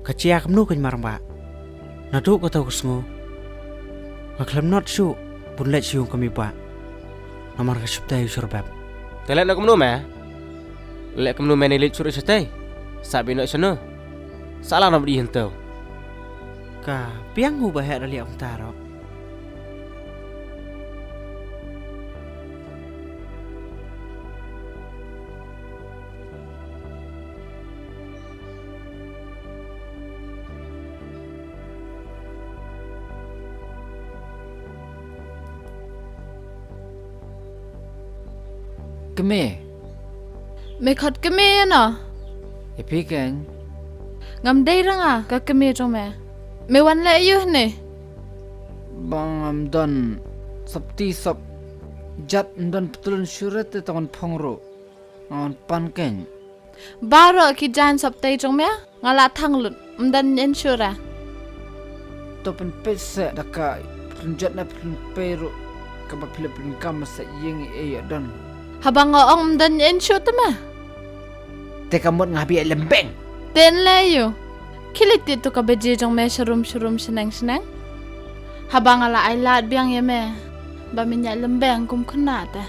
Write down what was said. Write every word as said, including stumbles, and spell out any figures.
Ka jia kumno keiñ ma rangbah? Naduh kato ka sngi nga khlem not shuh ban leit sha ïing ka mei bah. Namar ka sheptieng u Shurbep. Te leh noh kumno me? Leh kumno me ne leit shuh ruh shatei? Sa bino shano? Sa la nam di hynto. Ka biang u ba heh da liah kumta ruh. Kmie. Me khot kmie ïa no? Ïa phi keiñ. Ngam dei ranga ka kmie jong me. Me wan leh aïu hangne? Ba ngam don sopti sop jat, ym don pytlun shuh re te tang wan phong ruh. Nga wan pan keiñ. Baroh ki jaiñ sopti jong me nga la thang lut, ym don ïing shuh re. To pynpeit seh da ka pytlun jot ne pytlun pei ruh kaba phi la pynkam sa ïing ei ei don. Haba nga ong ym don ïing shuh te me. Te ka mut nga bih lembeng. Te leh aïu? Khie leit tih to ka baje jong me sharum sharum shaneng shaneng. Haba nga la ai lad biang ïa me ba men ïaid lembeng kum khynnah te.